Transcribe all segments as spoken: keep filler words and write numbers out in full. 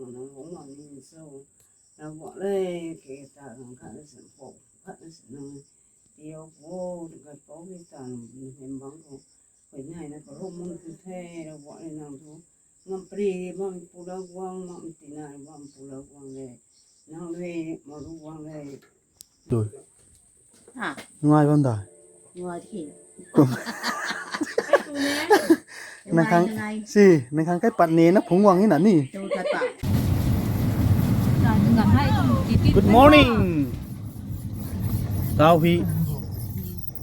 Nang lungc mak ni cho. Nang guang le, ke ta nang khat na sin pok, khat na sin nang tiyo po, ka po ki ta nang hym bang ko. Koi nai na ka ro mun tu the, ra guang le nang tu. Ngam pri bam pu la guang, mam ti nai bam pu la guang le. Nang le, ma ru guang le. Dui. Ha, ngai bam da. Ngai thi. Kum. Nang khang, ngai, ngai. Si, nang khang kai pat ne na phung wang hi na ni. Tu khat pa. Good morning. Tau hi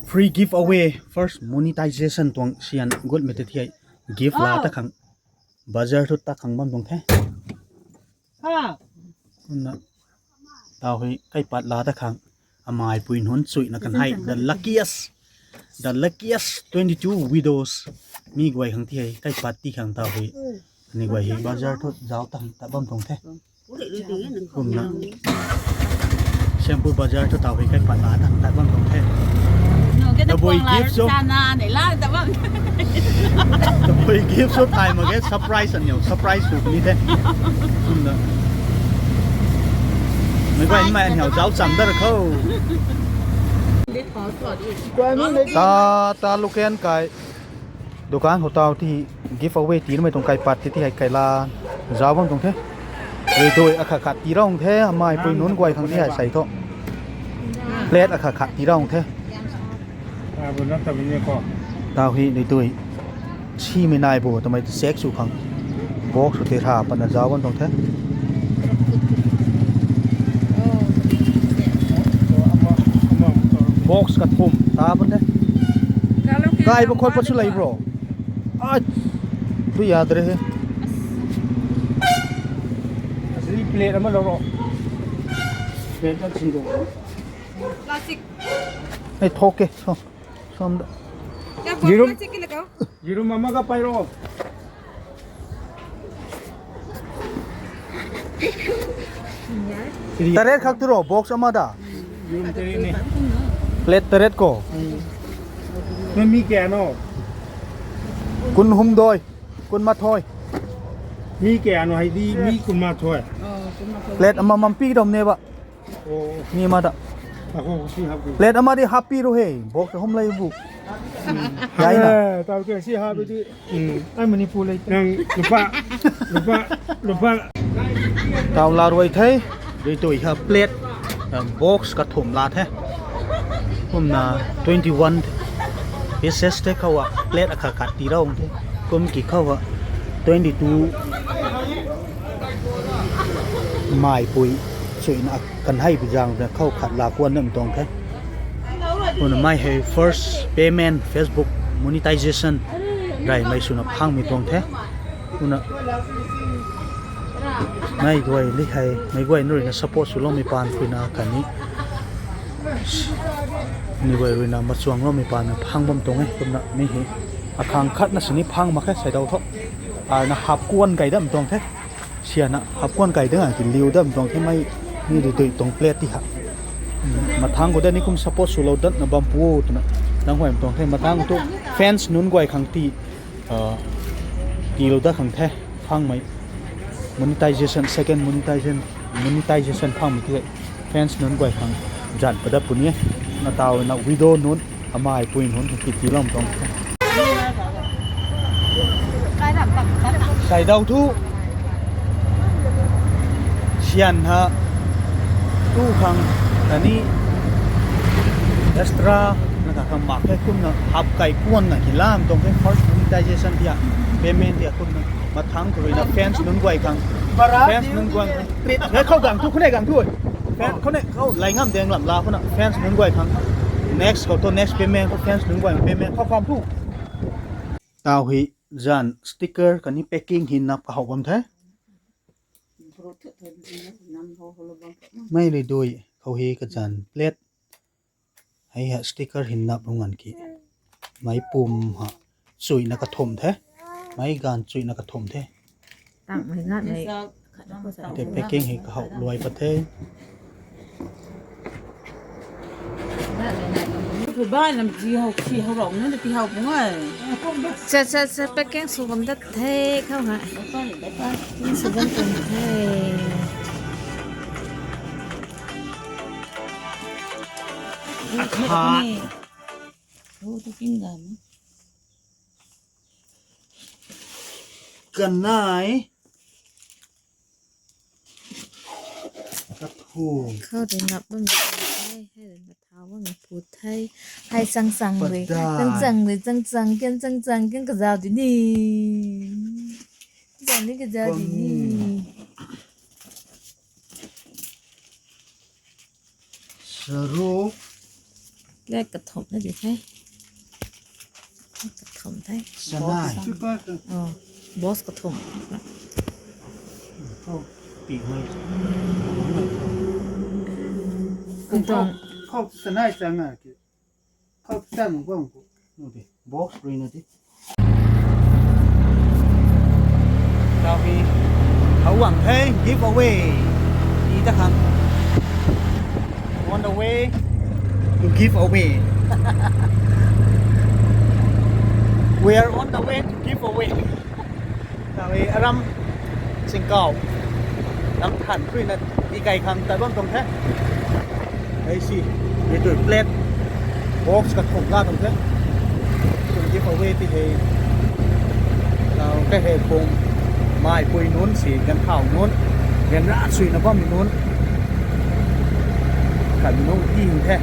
free giveaway, first monetization tuang sian gut mei te thiai gift la ta khang. Bazar thu ta khang bam tuang the. Ha. Kumna tau hi kai pat la ta khang. Amai pui nunc chuina kan hei, the luckiest, the luckiest twenty-two widows. Mi guay khang ti hei, kai pat ti khang tau hi. Ni guay hi bazar thu zau ta khang ta bam tuang the. Kumna. Shampoo bazar thu tau hi kai pat la ta khang ta bam tuang the. Tabui gift shop. Tabui gift shop thai mak ge, surprise an niu, surprise sw ni the. Kumna. Mei guay mei an niu zau cham dar khou. Ta, ta luken kai. Dukan khou tau ti giveaway ti mei tuang kai pat ti ti hei kai la. Zau bam tuang the. Rui tui akhat khat ti rong the, amai pui nunc guay khang ti hei sai tho. Plate akhat khat ti rong the. Tau hi rui tui. Si mei nai bo, tamei tu check sw khang. Box sw te ra, pana zau bam tuang the. Box kathum, ta bam the. Kai ba khot pa chu lei bro. Ai, tu ya dre he. Asli plate ama lo ro. Plate ka chin do. Plastic. Ai, thok ke. Thok. Som da. Jirum. Plastic ke lagao. Jirum ama ka pai ro. Taret khak tu ro, box ama da. Jirum taret ni. Plate taret ko. Hmm. Nang mi kya no? Kun hum doi, kun mathoi. Mi kya no hei di, mi kun mathoi. Plate ama mam pi dom ne ba. Oh. Mi ama da. Ako, si hap ko. Plate ama di hap pi ro he, box hum lei bu. Yai na. Eh, tau ke si hap di. Hmm. Ai Manipur lei. Nang lupa, lupa, lupa. Tau la ruai the, rui tui ha plate, um, box kathum la the. Kumna twenty-one pieces the khou a plate akhat khat ti rong the. Kum ki khou a twenty-two mai pui chuina kan hei bi zang khou khat la kuan nam tuang the. Kumna mei hei first payment Facebook monetization rei mei swna phang mei tuang the. Kumna mei guay li hei, mei guay nrui na support swloumei paan pui na kani. Ni guay rui na machuang loumei paan na phang bam tuang e, kumna mi hei. Akhang khat na sini phang mak khe, sai dau tho. Ar na hap kuan kai dam tuang the. Siana hap kuan kai dang a ki liu dam tuang the mei ni dui dui tuang plate ti ha. Hmm, mathang khou da ni kum support swlou dat na bam pu twna nang huay tuang the, mathang tu fans nunc guay khang ti, ah, tilou dat khang the, phangmei monetization, second monetization, monetization phangmei ti fans nunc guay khang zan pada puni e. Na tau na widow nunc, amai pui nunc ki tilou tuang the. Sai dau thu sian ha tu khang kani extra na ka khang mak khe, kumna hap kai kuan na ki lam tuang khe, first monetization tia, payment tia kumna mathang khui na fans nunc guay khang, fans nunc guay khang treat na khou gang thu, khou ne gang thu. Fan, khou ne khou lai ngam deng lam la khou na fans nunc guay khang. Next khou tu next payment khou fans nunc guay payment khou kham thu. Tau hi zan sticker kani packing hi nap kahou bam the. Mei rui dui khou hi kazan plate. Hei ha sticker hin nap lung an ki. Mei pum ha chuina kathum the. Mei gan chuina kathum the. Tang mei ngat mei. Te packing hi kahou luai pat the. Bai lam ti hau, ti hau rau na ti hau pung ai. Cha cha cha, packing sw bam dat the khou ha. Packing sw bam tuang the. Akhat. Oh, tu king gam. Kanai. Kathum. Khou rui nap bam the, hei rui na thau bam pu the. Hei chang chang rui, padai. Chang chang rui, chang chang ken, chang chang ken kazau di ni. Kazau ni, kazau di ni. Pang. Saruk. Lek kathum na di the. Kathum the. Sanai. Oh, box kathum. Khou pi hoi. Kung tuang. Khou, khou sanai chang a ki. Khou ta nung bam khou. Nu de, box rui na de. Tau hei, how wang the giveaway. Ti ta khang. On the way to give away. We are on the way to give away. Tau hei aram singkau lam than rui na ti kai khang tat bam tuang the. Hei si, hei tu plate box kathum la tuang the. Tuang giveaway ti hei. Tau kai hei khung mai pui nunc si, ganv thau nunc, ganv ra sui na bammei nunc. Kan nunc ti hei the.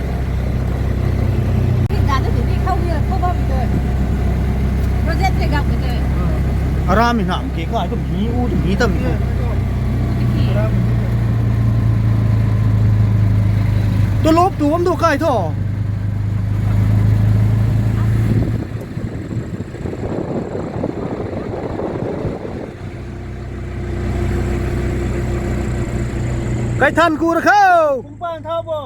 Aram mi nam ke kai tu mi u tu mi tam mi. Tu lop tu bam tu kai tho. Kai than ku ra khou. Kung pang thau bo.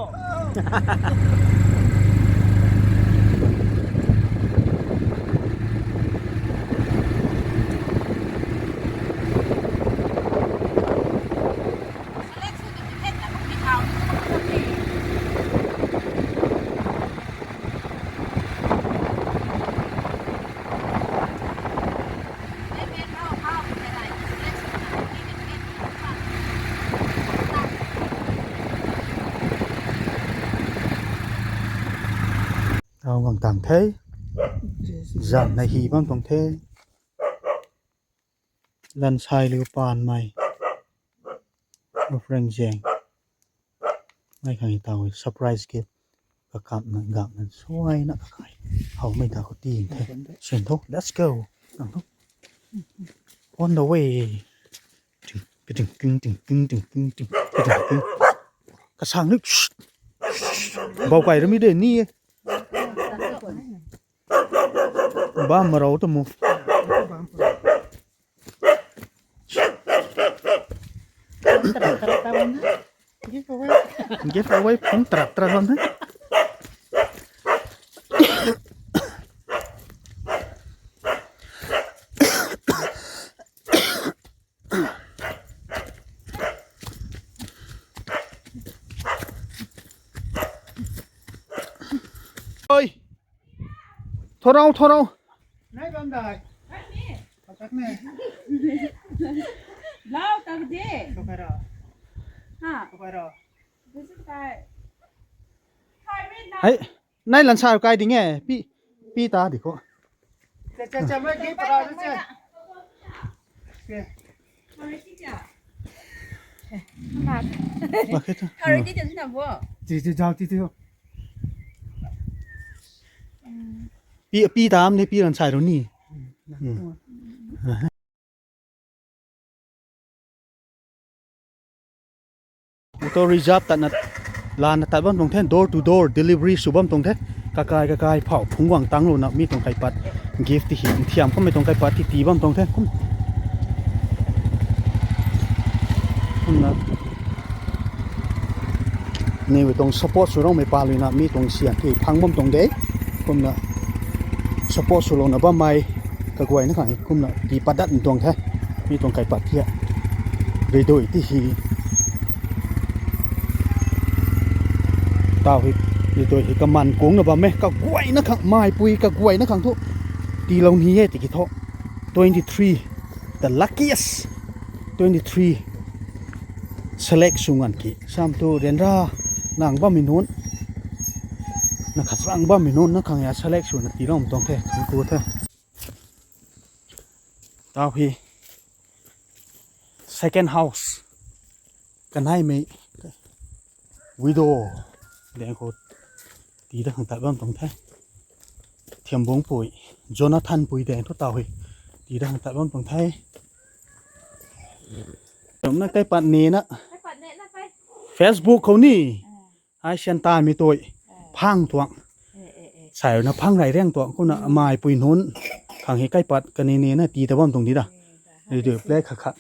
Tau gang tang the. Zan na hi bam tuang the. Lansai liu pan mei. Reference zeng. Mei khang tau surprise gift. Kakap na gap na suai na kakai. How mei ta khou ti the. Sien tho. Let's go. Nang tho. On the way. Ting, ting, ting, ting, ting, ting, ting, ting, ting, ting. Kasang ni. Bau kai rami de ni. Bam marau tu mu. Giveaway phung trak trak bam the. Oi. Thorau, thorau. Nai bam dai. Patak ne. Lau tak de. Tokaro. Ha. Tokaro. This is guy. Hai, nai lansar kai ding e. Pi, pi ta di kho. Cha, cha, cha, mai ki para cha. Bakit? Hari di din na bo. Ti, ti, jao, ti, ti. Pi, pi tam ni, pi lansar ro ni. Auto reserve tatna lana tat bam tuang the, door to door delivery sw bam tuang the. Kakai kakai phau phungc guang tanglouna mi tuang kaipat gift ti hi nthiam kummei tuang kaipat ti tii bam tuang the. Kum, kumna ni tuang support sw raumei paluina mi tuang sian ti phang bam tuang de. Kumna support swlouna bammei kaguayna khang kumna tii pat dat tuang the. Mi tuang kaipat ti a, reidui ti hi. Tau hi Ni tui hi kaman kungna bam e, kaguayna khang, maipui kaguayna khang thu. Tiilou ni e tiki thu. Twenty three, the luckiest twenty three select sw ngan ki. Sam tu ryanra nang bammei nunc, na khat rang bammei nunc na khang ya select swna tiilou tuang the, thuanc ku the. Tau hi second house. Kaneimei widow. Deng khou tii dat khang tat bam tuang the. Thiambungpui, Jonathan pui deng thu tau hi tii dat khang tat bam tuang the. Tumna kaipat ni na Facebook khou ni. Ai syan taanmei tui phang tuang. Sai na phang rey riang tuang. Kumna maipui nunc khang hi kaipat kani ni na tii ta bam tuang di da. Ri tui plate khat khat.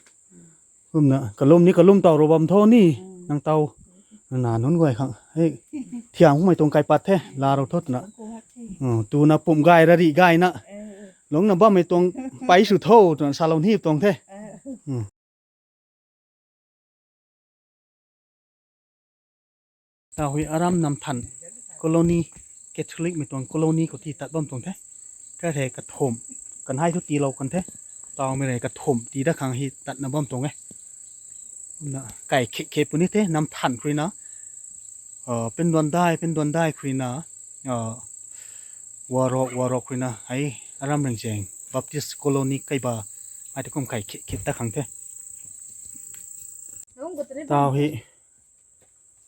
Kumna kalum ni kalum tau ro bam tho ni. Nang tau na nunc guay khang. Hei, thiam kummei tuang kaipat the, la ro tho twna. Tuna pumh gay rari gayna lungna bammei tuang pei sw tho twna salou ni tuang the. Tau hi aram Namthan colony, Catholic mei tuang colony khou tii tat bam tuang the. Kathei kathumh, kanei thu tiilou kan the. Taumei rei kathumh tii dat khang hi tatna bam tuang e. Kumna kai khik khik puni the, Namthan khruina. Pinduan dai, Pinduan dai khruina. Warok, Warok khruina. Hei, aram Ringzeng Baptist Colony kaiba. Ai tu kum kai khik khik tat khang the. Tau hi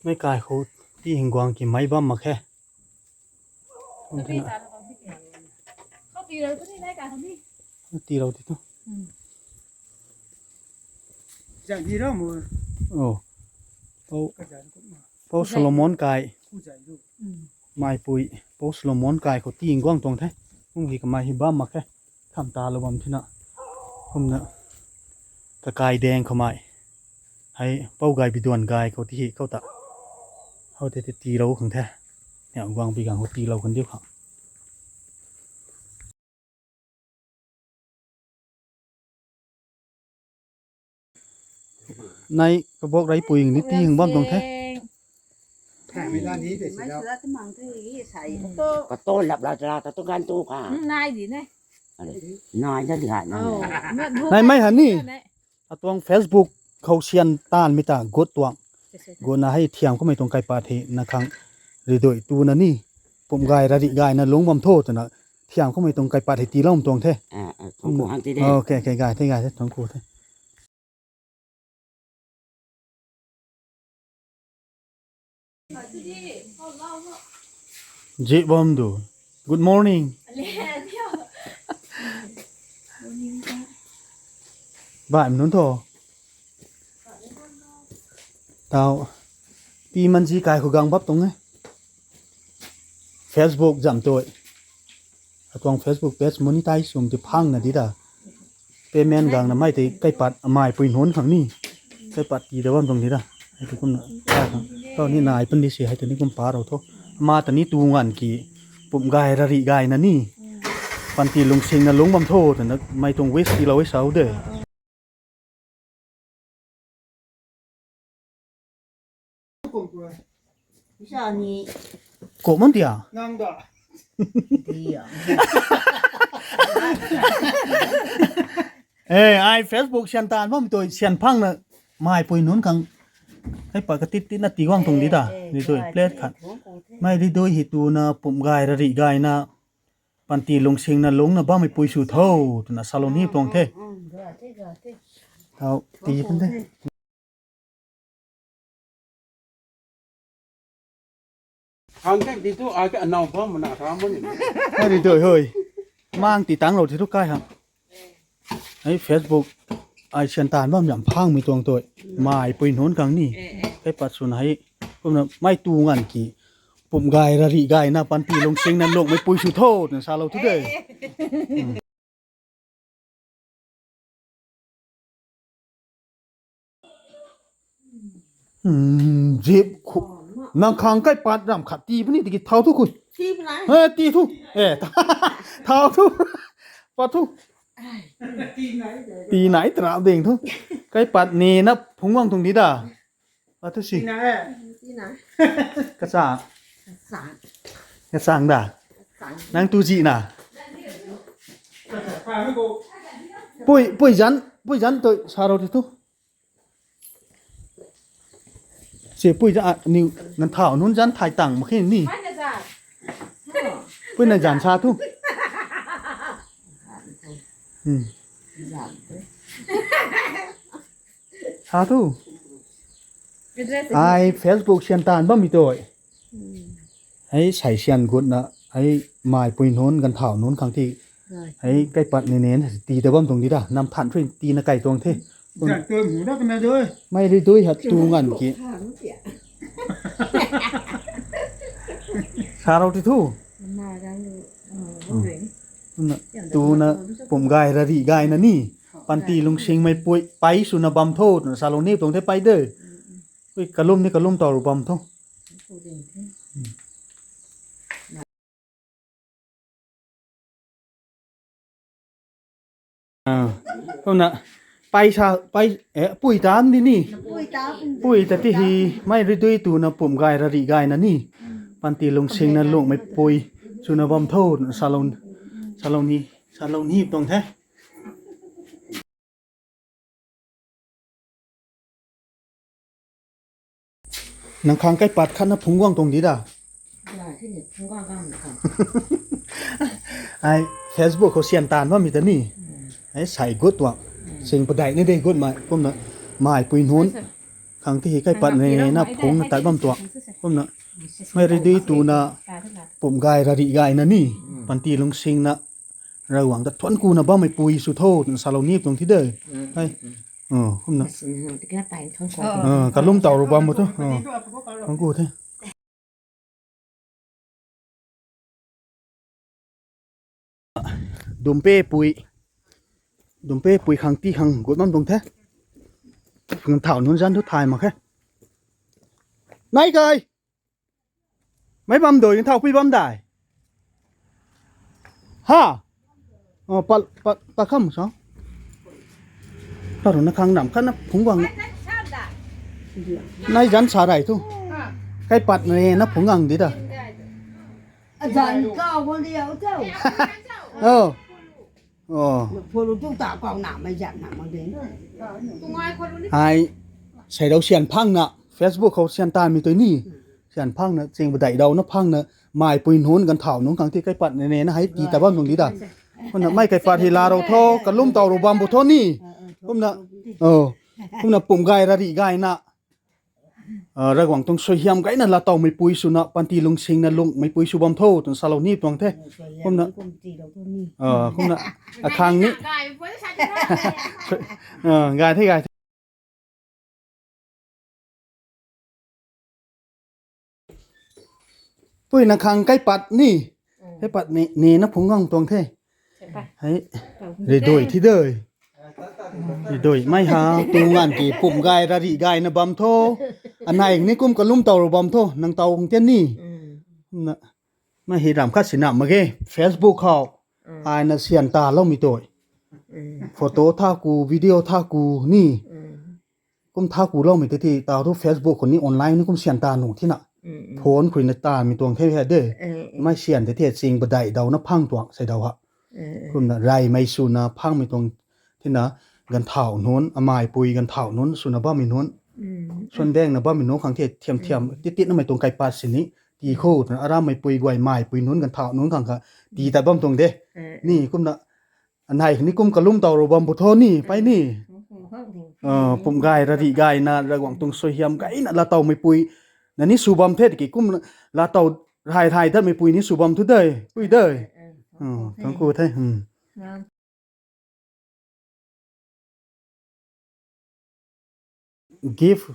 mei kai khou tii hing guang ki mei bam mak khe. Tiilou ti tu. Pou Solomon kai. Maipui, Pou Solomon kai khou tii hing guang tuang the. Kum hi kamei hi bam mak khe. Tham talou bam thina. Kumna kakai deng khoumei. Hei, Pou Gay Biduan gay khou ti hi khou ta. Hou tei tiilou khang the. Niang guang bi gang khou tiilou kan diu khang. Nai kabok rei puing ni tii hing bam tuang the. Kato lap la ta ta tu kan tu kha. Nai di ne. Nai na di ha na. Nai mei han ni. Atuang Facebook khou syan taanmei ta gut tuang. Gutna hei thiam kummei tuang kaipat hei na khang ridui tuna ni. Pumh gay rari gayna lungc bam tho twna thiam kummei tuang kaipat hei tiilou tuang the. Okay, okay, gay the, gay the, thuanc ku the. Jibam du. Good morning. Bai nunc tho. Tau. Pi manzi kai khou gang bap tuang e. Facebook zam tui. Atuang Facebook page monetize swm ti phangna di da. Payment gangna mei tei kaipat amai pui nunc khang ni. Kaipat tii da bam tuang di da. Hei tu kumna. Tau ni nai pun di si hei tu ni kum pa rou tho. Ama ta ni tu nganv ki pumh gay rari gayna ni. Panty lungsingna lungc bam tho twna mei tuang wish tiilou e sau de. Kok man tia? Eh, ai Facebook syan taanv bam tui syan phangna mei pui nunc khang. Hei pa katit tit na tii guang tuang di da. Ridui plate khat. Mei ridui hei tuna pumh gay rari gayna. Panty lungsingna lungcna bammei pui sw tho, twna salou ni tuang the. Tau, tii kan the. Hang kek di tu, ai ke anau bam na ram ni. Hei di doi hoi. Mang ti tang lou ti tu kai hang. Hei Facebook, ai syan taanv bam zam phangmei tuang tui. Mei pui nunc khang ni. Kaipat swna hei. Kumna mei tu nganv ki. Pumh gay rari gayna panty lungsingna lungcmei pui sw tho, twna salou thu de. Zip khu. Nang khang kaipat ram khat tii puni tiki thau thu khu. Tii puni. He, tii thu. Eh, thau thu. Pat thu. Tii nai tara ding thu. Kaipat ni na phungc guang tuang di da. Pat thu si. Tii nai. Kacha. Kachang da. Nang tu zi na. Pui, pui zan, pui zan tu sa rou ti tu. Se pui zan, a, ni nang thau nunc zan thay tang mak khe ni. Pui na zan sa tu. Hmm. Sa tu. Ai Facebook sian tan bammei tu. Hei sai sian gutna, hei maipui nunc, ganthau nunc khang ti. Hei kaipat ni nen, ti ta bam tuang di da, nam than thui ti na kai tuang the. Zan tu mu dak na doi. Mei ri dui hat tu ngan ki. Sa rou ti thu. Tu na pum gay ra ri gay na ni. Panty lungsing mei pui, pai swna bam tho, twna salou ni tuang the pai de. Ui, kalum ni kalum taw ru bam tho. Ah, kumna, pai sa, pai, eh, pui tan di ni. Pui ta ti hi, mei ri dui tu na pum gay ra ri gay na ni. Panty lungsing na lungmei pui, swna bam tho, salou, salou ni, salou ni tuang the. Nang khang kaipat khat na phungc guang tuang di da. Ai, Facebook khou sian tan bammei ta ni. Ai, sai gut tuang. Sing padai ni de gut mei. Kumna, maipui nunc. Khang ti hi kaipat ne na phungc na tat bam tuang. Kumna, mei ri dui tu na pum gay ra ri gay na ni. Panty lungsing na Ravguangc ta thuanc ku na bammei pui sw tho, twna salou ni tuang thi de. Hei. Oh, kumna. Ah, kalum taw ru bam bo tho. Oh. Thuanc ku the. Dumpe pui. Dumpe pui khang ti khang gut bam tuang the. Ganthau nunc zan thu thay mak khe. Nai kai. Mei bam doi, ganthau pui bam dai. Ha? Oh, pa, pa, pa kham sa. Pa ru na khang nam khat na phungc guang. Nai zan sa rai thu. Kaipat ne na phungc guang di da. Azan kau guang di au tau. Oh. Oh. Phu lu tu ta kau na mei zan na mang di. Ai, sei rou sian phang na, Facebook khou sian tanmei tu ni. Sian phang na, ching padai dau na phang na, maipui nunc, ganthau nunc khang ti kaipat ne ne na hei ti ta bam nung di da. Kumna mei kaipat hi la rou tho, kalum taw ru bam bo tho ni. Kumna, oh, kumna pum gay ra ri gay na. Ah, Ravguangc tuang suaihiam gayna laatowmei pui swna, panty lungsing na lungmei pui sw bam tho, twna salou ni tuang the. Kumna, ah, kumna, akhang ni. Ah, gay the, gay the. Pui na khang kaipat ni. Kaipat ni, ni na phungc guang tuang the. Hei. Ri doi thi de. Ri doi mei ha, tu ngan ki pum gay ra ri gay na bam tho. Anei ni kum kalum taw ru bam tho, nang taw khang tian ni. Na, mei hi ram khat si na mak ge, Facebook khou. Ai na sian taloumei tu. Photo tha ku, video tha ku ni. Kum tha ku loumei tei ti, taw thu Facebook khou ni online ni kum sian ta nu thina. Phone khui na tanmei tuang the he de. Mei sian tei ti ching padai dau na phang tuang sei dau ha. Kumna reymei swna phangmei tuang thina ganthau nunc, amaipui ganthau nunc, swna bammei nunc. Suan deng na bammei nunc khang the thiam thiam, tit tit namei tuang kaipat sini. Ti khou, twna arammei pui guay maipui nunc ganthau nunc khang kha. Ti tat bam tuang de. Ni kumna Anei ni kum kalum taw ru bam bu tho ni, pai ni. Ah, pum gay ra ri gay na, Ravguangc tuang suaihiam gayna laatowmei pui. Na ni sw bam the ki kum laatow rai rai datmei pui ni sw bam thu de, pui de. Ah, thuanc ku the. Hmm. Gift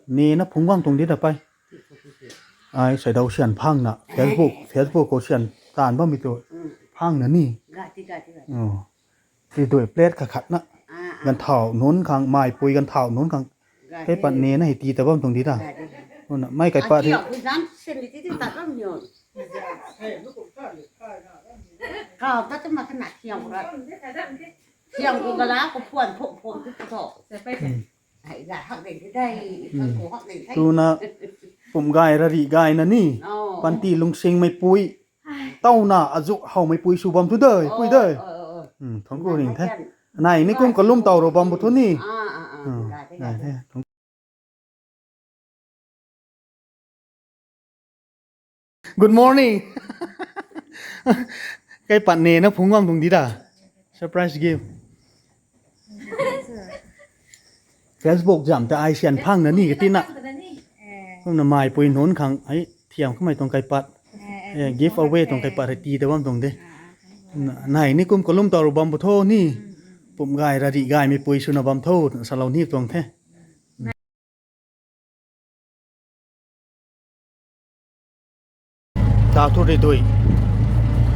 ni na phungc guang tuang di ta pai. Ai, sei dau sian phang na, Facebook, Facebook khou sian taanv bammei tu phang na ni. Gati, gati, gati. Oh. Ti dui plate khat khat na. Ah, ah. Ganthau nunc khang, maipui ganthau nunc khang. Gati. Kaipat ni na hei ti ta bam tuang di ta. Gati, gati. Nunc na, mei kaipat hi. Ah, ti, ah, zan sen di ti ti ta bam ni. Kau ta tu ma kana thiam ra. Thiam ku gala ku phuan phuan phuan tu phu tho. Hmm. Hei, ga hak ding ti dai, hak ku hak ding thei. Tuna pum gay ra ri gay na ni. Oh. Panty lungsingmei pui. Tauna azu howmei pui sw bam thu de, pui de. Hmm, thangc ku ring the. Nai ni kum kalum taw ro bam bu thu ni. Hmm, nai the. Good morning. Kaipat ne na phungc guang tuang di da. Surprise gift. Facebook zam ta ai sian phang na ni kati na. Kumna mai pui nunc khang ai thiam kamei tuang kaipat. Eh, give away tuang kaipat hei ti ta bam tuang de. Nai ni kum kalum taw ro bam bu tho ni. Pum gay ra ri gaymei pui swna bam tho, salou ni tuang the. Taw thu ri dui.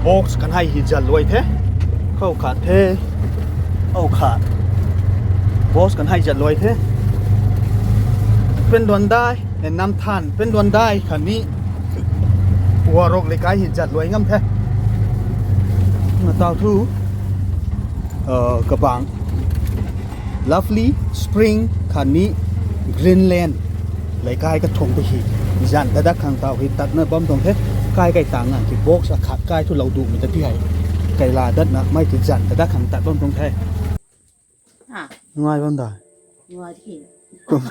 Box kan hei hi zat luai the. Khou khat the. Khou khat. Box kan hei zat luai the. Pen duan dai, eh, nam than, pen duan dai khat ni. Warok le kai hi zat luai ngam the. Na taw thu, uh, kabang. Lovely Spring khatni Greenland. Leikai kathumh ta hi zan dadak khang taw hi tatna bam tuang the. Kai kai tang ngan ki box akhat kai thu lou dumei ta ti hei. Kai la datna mei ti zan dadak khang tat bam tuang the. Ah, ngai bam da. Ngai thi. Kum.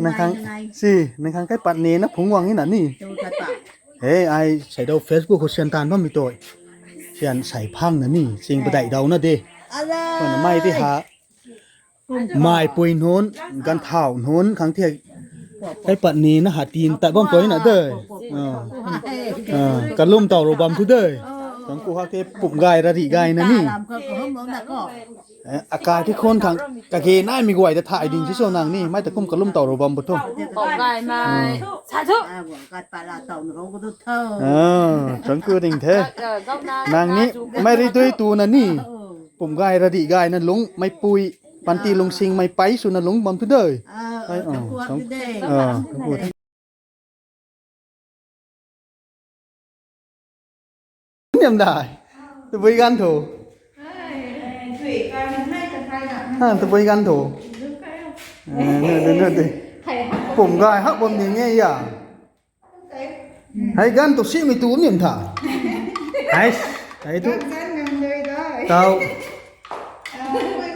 Nang khang, ngai, ngai. Si, nang khang kaipat ne na phungc guang ni na ni. Tu khat pa. He, ai sai dou Facebook khou sian tan bammei toi. Sian sai phang na ni, sing padai dau na de. Alai. Kona mei ti ha. Mai pui nunc, ganv thau nunc khang thiak. Kaipat ni na ha tin tat bam tuang na de. Ah. Ah, kalum taw ro bam thu de. Thangc ku hak the pum gay ra ri gay na ni. Eh, akai thi khon khang kage naimei guay ta thay ding si so nang ni. Mei ta kum kalum taw ro bam bu thu. Pum gay mai. Sa thu. Ah, thangc ku ding the. Nang ni, mei ri dui tu na ni. Pum gay ra ri gay na lung, mei pui, panty lungsingmei pei swna lung bam thu de. Ah, ai, ah, thangc ku the. Ah, thangc ku the. Niam dai. Tabui ganv thu. Ha, tabui ganv thu. Eh, ne, ne, ne, ne. Pum gay hak bam ni nge ya. Hei ganv tu simei tu niam tha. Hei, hei tu. Taw.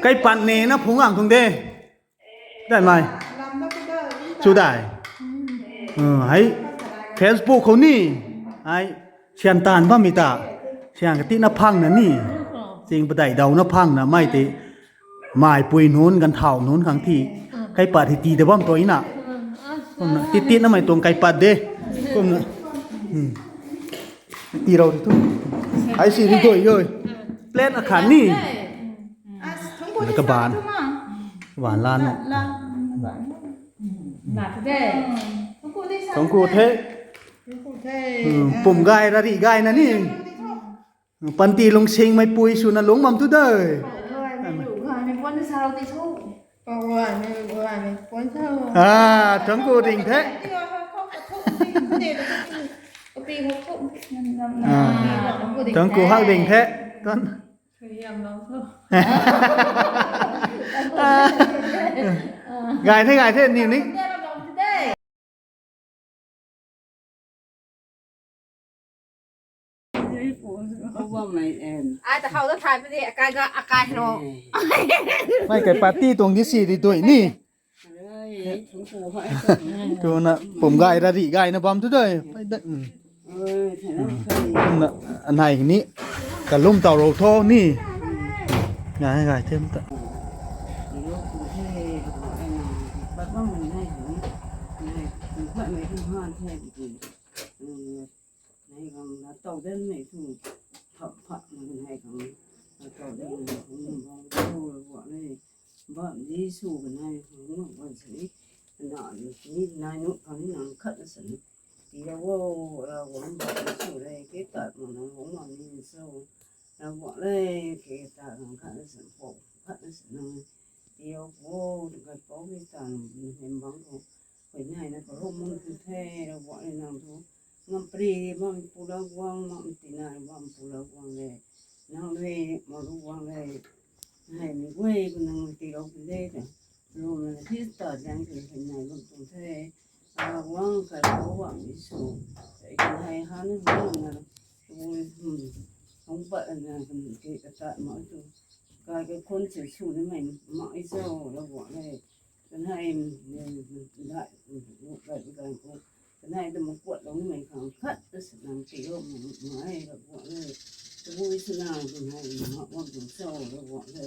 Kaipat ne na phungc guang tuang de. Dai mei. Chu dai. Uh, hei. Facebook khou ni. Hei. Sian tan bammei ta. Sian kati na phang na ni. Sing padai dau na phang na mei ti. Mai pui nunc, ganv thau nunc khang thi. Kaipat hi ti ta bam tuang na. Kumna, tit tit na mei tuang kaipat de. Kumna. Hmm. Ti rau di thu. Ai si ri dui oi. Plate akhat ni. Kaban. Kaban lan. Thangc ku the. Hmm, pum gay ra ri gay na ni. Panty lungsingmei pui swna lung bam thu de. Ah, thangc ku ding the. Ah, thangc ku hak ding the. Tuan. Gay the, gay the, niw ni. Ai ta hau ta thay puni, akai ga, akai ro. Mei kai party tuang di si ri dui ni. Kumna pum gay ra ri gay na bam thu de. Kumna anei ni kalum taw ro tho ni. Gay gay them ta. Nei gang na taw den nei thu phap phap na nei gang na taw den nei thu bang thu bam ni su nei thu bam si na ni nai nu khang ni nang khat na san ti la wo la wo bam su le ke tat ma nang wo ma ni su la wo le ke tat nang khat na san po khat na san nang ti la wo ka po ke tat nang hem bang ko. Koi nai na karu mun thu the, Ravguangc le nang thu. Ngam pri bam pu la guang, ngam tina bam pu la guang le. Nang le, ma ru guang le. Nai mi guay ku nang ti rau pu de ta. Ru na thi ta jang tu the nai bam tu the. Ravguangc khat khou bam ni sw. Tei kan hei ha ni hung na. Tabui, hmm, hung pat na, hmm, ke kata ma tu. Kai ke khun chen sw ni mei ma i cho Ravguangc le. Kan hei, hmm, da, hmm, kai kai ko. Kan hei da ma kuat lou ni mei khang khat ta sa nang ti lo ma, ma hei Ravguangc le. Tabui sw na kan hei ma wang tu cho Ravguangc le.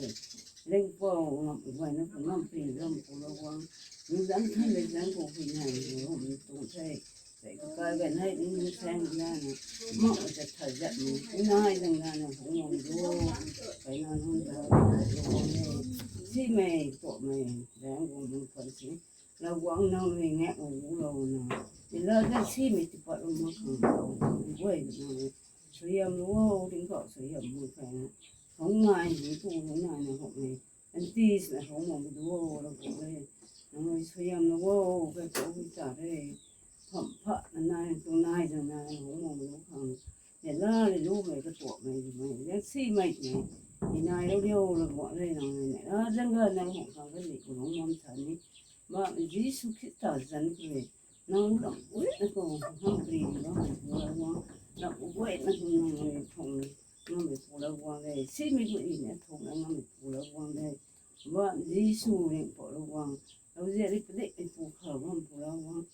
Ringpou ngam guay na pu ngam pi ram pu Ravguangc. Nang zan khan le zan kou hui nai ni ram tung the. Sei ka kai ganei ni ni sang na na. Mak ma ta tha zat ni. Nai dang na na hung wang du. Kai na nunc ta Ravguangc le. Simei, tuamei, dang guang nunc khan si. Ravguangc nang rui ngak u lou na. Ni la zan simei tipat ram mak khang. Guay na. Suaihiam lou o, tingkauh suaihiam lou khe na. Hung nai, hung tu, hung nai na hok ni. Anti sina hung mong du o, Ravguangc le. Nang rui suaihiam lou o, kai kou hui ta re. Pham pha na nai, tu nai zang nai, hung mong lou khang. Ni la ri lu mei, katuak mei, mei, zan simei mei. Ni nai lou liu, Ravguangc le, nang rui ni. A, zan ga nang hok khang, kani kou lou mam sa ni. Ma, Jisu Khrista zan kre. Nang lam guay na kou, hang ri, nang lam guay na kou, nang lam guay na kou, nang lam thong, nang lam pu Ravguangc le, simei guay na thong, nang lam pu Ravguangc le, wa Jisu ring pu Ravguangc, lau zia ri padik ri pu kha, nang pu Ravguangc,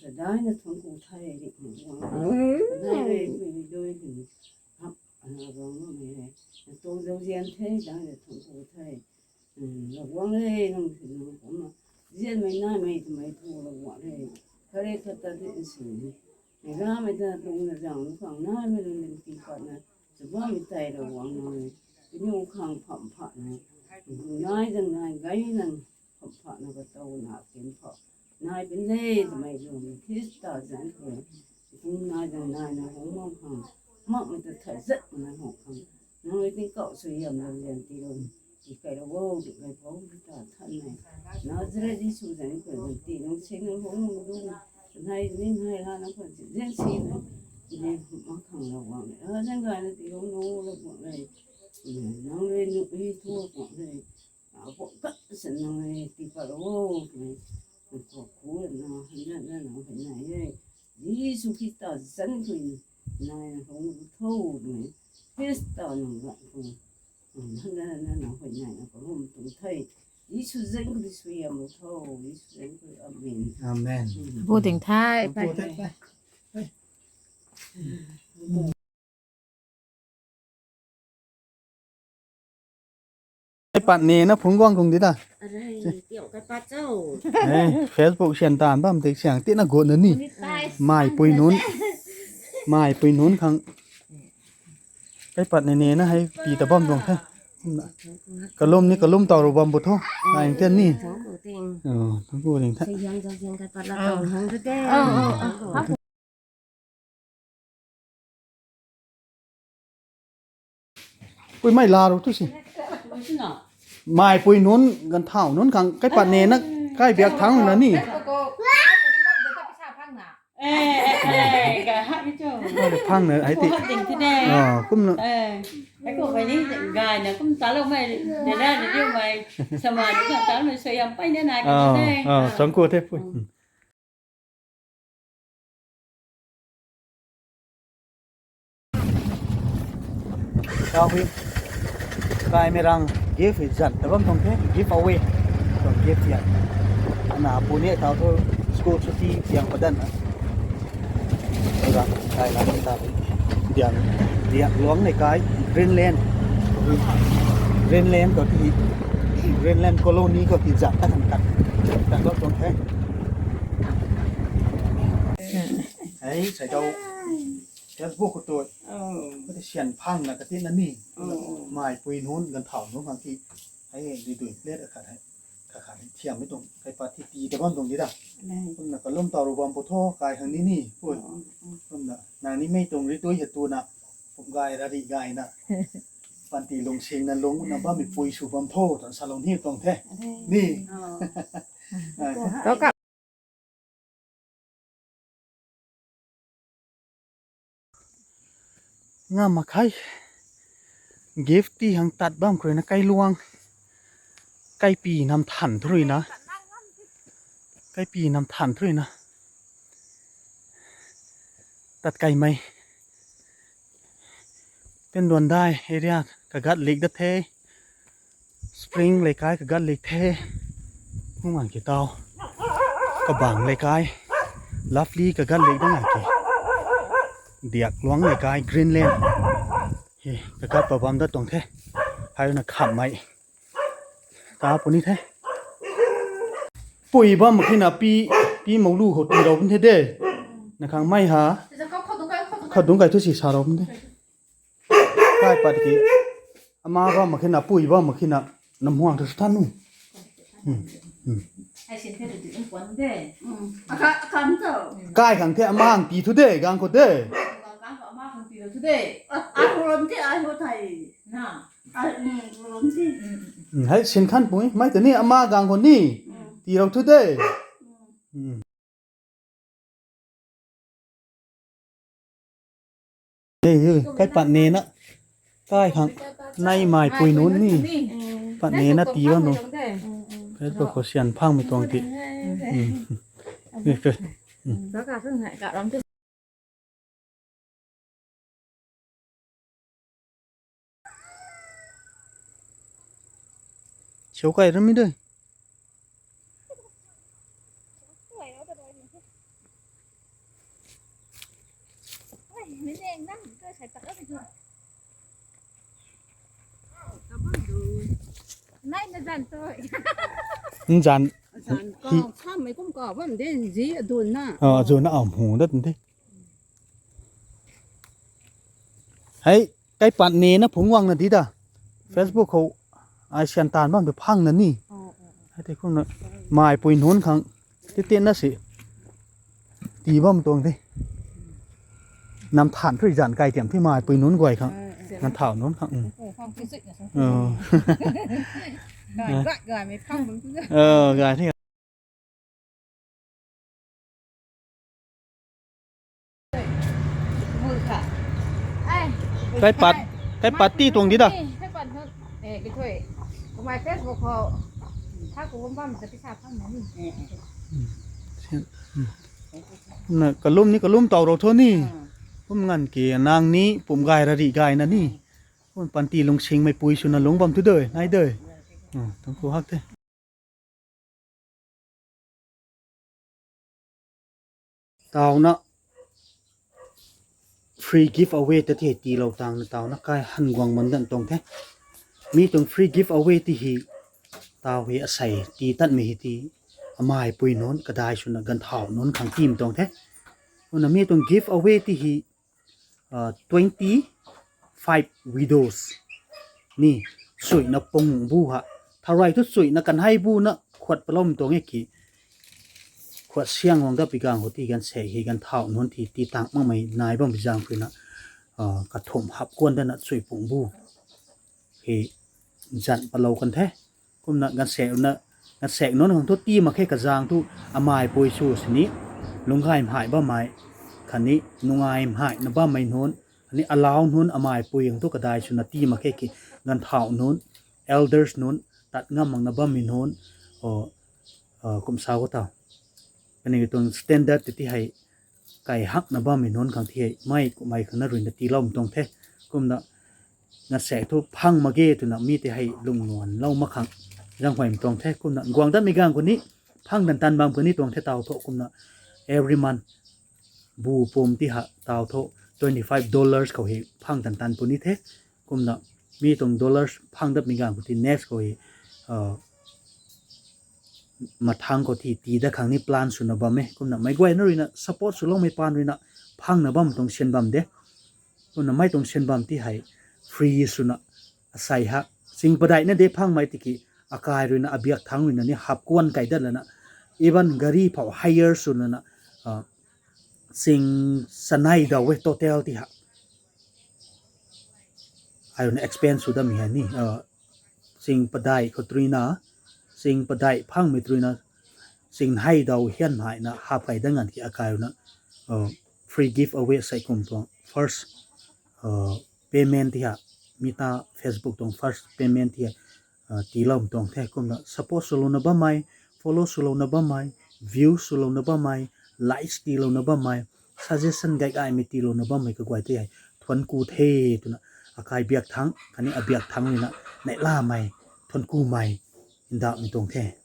ta dai na thong ku thei ri pu Ravguangc le, dai le, ri doi ri, hap, ana Ravguangc le, na tong zau zian the, dai na thong ku thei, Ravguangc le, nang si nang kumna zianmei naimei twmei thu Ravguangc le, khat re khat ta di nsi ni. Ni ramei ta tuang na zang lu khang naimei lun lim ti patna, chubammei tei Ravguangc nang le, kaniw khang pham pha na, nai zang nai gay nang pham pha na katow na kin pha. Nai pin le twmei lun Khrista zan kre. Kum nai dang nai na hung mak khang, makmei ta thai zat na hung khang. Nang rui tingkauh suaihiam lou lian ti lou, ti kai lou o, ti kai pou, ti ta than nei. Nazareth Jisu zanc khou lou ti nung sing nung hung nung du, nai ni nai la nang khou ti zan si na, ni mak khang lou wang ni. A, zan gay na ti lou nung lou wang nei. Nang rui nu i tu wang nei. A, pok kat sa nang rui ti pat lou o, ti. Nang khou khu na, na, na, na, na, na, Jisu Khrista zanc khou nai na hung tho twmei, Khrista nang ganv khou, nang na, na, na, huay nai na kalum tuang the. Jisu zanc khou di suaihiam lou tho, Jisu zanc khou, amen. Amen. Pu ding the, pu pai. Ding the. Kaipat ne na phung guang kung di ta. Arai, tiau kaipat cho. Eh, Facebook sian tan bam tik siang ti na got na ni. Monetize. Mai pui nunc. Mai pui nunc khang. Kaipat ne ne na hei pi ta bam tuang the. Kalum ni kalum tau ru bam bu tho. Ai tian ni. Thangc ku ting. Oh, thangc ku ting the. Siang zang siang kaipat la tau hang de de. Oh, oh, oh. Pui mai la ru tu si. Mai pui nunc ganv thau nunc khang kaipat ne na kai biak thangc na ni. Phang na ai ti. Kumna. Ai ko mai ni gay na kum ta lou mai de ra de diu mai. Sama ni ta lou mai suaihiam pai ne na. Thangc ku the pui. Tau hui. Kaimei rang gift hi zan ta bam tuang the, gift away. Tuang gift hian. Ana pu ni tau thu school chuti piang padan na. Ora, kai la ta. Diang, diang luang nei kai, Greenland. Greenland ko ti, Greenland colony ko ti zan ta kan kat. Kat bam tuang the. Hei, sai dau. Facebook khou tu. Kati sian phang na kati na ni. Mai pui nunc ganv thau nunc khang ti. Hei, dui dui plate akhat hei. Khat khat hei thiam mei tuang. Kaipat ti ti ta bam tuang di da. Kumna kalum tau ru bam pu tho kai khang ni ni. Pui. Kumna nang ni mei tuang ri tui hei tu na. Kum gay ra ri gay na. Panty lung sing na lung na bammei pui sw bam tho. Tan salou ni tuang the. Ni. Ngam mak khe. Gift ti hang tat bam khou rui na kailuang. Kaipi nam than thu rui na. Kaipi nam than thu rui na. tat kaimei. Penduandai area kagat lik dat the. Spring Leikai kagat lik the. Hung ang ki tau. Kabang Leikai. Lovely kagat lik dat nang ki. Diak Luang Leikai Greenland. Hi, kagat pa bam dat tuang the. Hai na khammei. Ta puni the. Pui bam mak khe na pi, pi mou lu khou tii rou bun the de. Na khang mei ha. Khadung kai thu si sa rou bun the. Kai pat ki. Ama bam mak khe na, pui bam mak khe na. Nam huang thu sa than nu. Hmm. Hmm. Ai sin the tu in kuan de. Hmm. Aka, akam to. Kai khang the ama ang tii thu de, gang khou de. Gang khou ama khang tii thu de. Ah, ai ho ram the, ai ho thai. Na. Ai, hmm, ho ram the. Hmm, hmm, hmm. Hmm, hei sin khan pui, mei ta ni ama gang khou ni. Hmm. Tii rou thu de. Hmm. Hmm. Hei, hei, kai pat ne na. Kai khang. Nai mai pui nunc ni. Pat ne na tii bam nu. Kai pat khou sian phang mei tuang ti. Hmm. Hei, hei. Hmm. Siu kai ram mi de. Nai na zan to. Nzan. Zan hi. Kau, sa mei kum kau bam de, zi adun na. Ah, adun na am hu dat de. Hei, kai pat ne na phung wang na di da. Facebook khou ai sian tan bam tu phang na ni. Oh, oh, oh. Hei, tei kum na mai pui nunc khang. Ti tin na si. Tii bam tuang de. Nam than thui zan kai tiam thi mai pui nunc guay khang. Eh, eh. Nam thau nunc khang. Mm. Oh, phang pui sik na sa. Oh. Gai, gai, gai, mei phang bam tu na. Oh, gai thi. Kai pat, kai pat ti tuang di da. Kai pat, eh, ki thui. Kumai Facebook khou. Tha ku bam bam sa pisa phang na ni. Na kalum ni kalum tau rou thu ni. Ah. Kum ngan ki nang ni pum gai ra ri gai na ni. Kum panty lungsing mei pui swna lung bam thu de, nai de. Ah, tuang ku hak the. Tauna free giveaway ta the tiilou tang na tauna kai han guang man dan tuang the. Mi tuang free giveaway ti hi tau hi asei tii tatmei hi ti amai pui nunc kadai swna ganthau nunc khang tiim tuang the. Kumna mi tuang giveaway ti hi ah, twenty five widows ni suina pung bu ha. Tharai thu suina kanhei bu na khuat palou tuang e ki. Khuat siang guang dap pi gang khou ti ganv se hi ganthau nunc ti, ti tang makmei nai bam pi zang khou na, ah, kathumh hap kuan dana sui pung bu hi zan palou kan the. Kumna ganvsaekc na, ganvsaekc nunc khang thu tii mak khe kazang thu amai pui sw sini, lungcgay mhai bammei, khatni nungai mhai na bammei nunc, khatni alau nunc amai pui khang thu kadai swna tii mak khe ki, ganthau nunc, elders nunc, tat ngam mak na bammei nunc, o, o, kum sa khou tau. Kaniw tuang standard ti ti hei, kai hakna bammei nunc khang ti hei, mei kummei khang na ruina tiilou tuang the. Kumna, na sek thu phang mak ge twna mi ti hei lungnuan lou mak khang, zang huay tuang the. Kumna, guang datmei gang khou ni, phang tan tan bam khou ni tuang the tau thu. Kumna, every month, bu pum ti ha tau thu, twenty five dollars khou hei phang tan tan puni the. Kumna, mi tuang dollars phang datmei gang khou ti next khou hei, ah, mathang khou ti, tii dat khang ni plan swna bam e. Kumna, meic guayna ruina, support swloumei paan ruina, phangna bam tuang syan bam de. Kumna, mei tuang syan bam ti hei, free swna, asei ha, sing padeih na de phangmei tiki, akai ruina, abiak thang ruina ni hap kuan kai dat lana, even gari phou hire swna na, ah, sing sanei daw e total ti ha. Ai ruina expense sw datmei hei ni, ah, sing padeih khou truina, sing padeih phangmei truina, sing hei daw hian mei na hap kai dat ngan ki akai ruina, ah, free giveaway sei kum tuang first, ah, payment ti ha, mi ta Facebook tuang first payment ti ha, ah, tiilou tuang the. Kumna, support swlouna bammei, follow swlouna bammei, view swlouna bammei, likes tiilouna bammei, suggestion gay gaymei tiilouna bammei kaguay tei hei thuanc ku the twna akai biak thangc khatni abiak thangc ruina neihlamei, thuanc kumei ndauhmei tuang the.